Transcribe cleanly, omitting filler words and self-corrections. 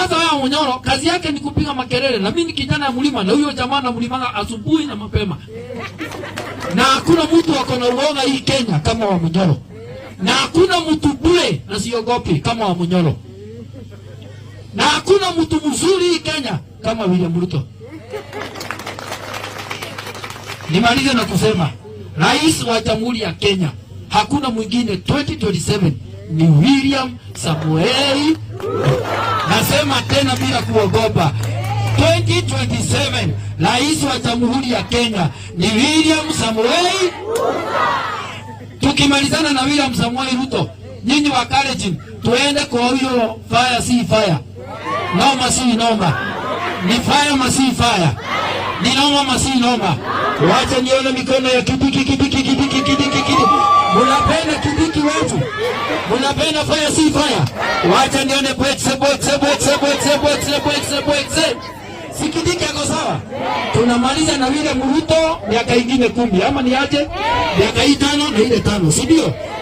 Sasa wewe Munyoro kazi yake ni kupiga makelele, na mimi ni kijana ya mlima, na huyo jamaa na mlimanga asubuhi na mapema, na hakuna mtu ako na uoga hii Kenya kama wa Munyoro, na hakuna mtu bure na siogopi kama wa Munyoro, na hakuna mtu mzuri hii Kenya kama William Ruto. Nimalize na kusema rais wa Jamhuri ya Kenya hakuna mwingine 2027 ni William Samoei. Nasema tena bila kuogopa, 2027 rais wa Jamhuri ya Kenya ni William Samoei. Tukimalizana na William Samoei Ruto, nyinyi wa Kalenjin tuende kwa huyo fire, si fire, noma si noma, ni fire ma si fire, ni noma ma si noma. Wacha nione mikono ya Kibiki, Kibiki, Kibiki, Kibiki, Kibiki. Munapenda Kibiki wetu, munapenda fire si fire. Wacha nione bwetse, bwetse, bwetse, bwetse, bwetse, bwetse, bwetse. Si Kibiki ako sawa? Tunamaliza na William Ruto miaka ingine 10 ama ni aje? Miaka hii 5 na ile 5, si ndio?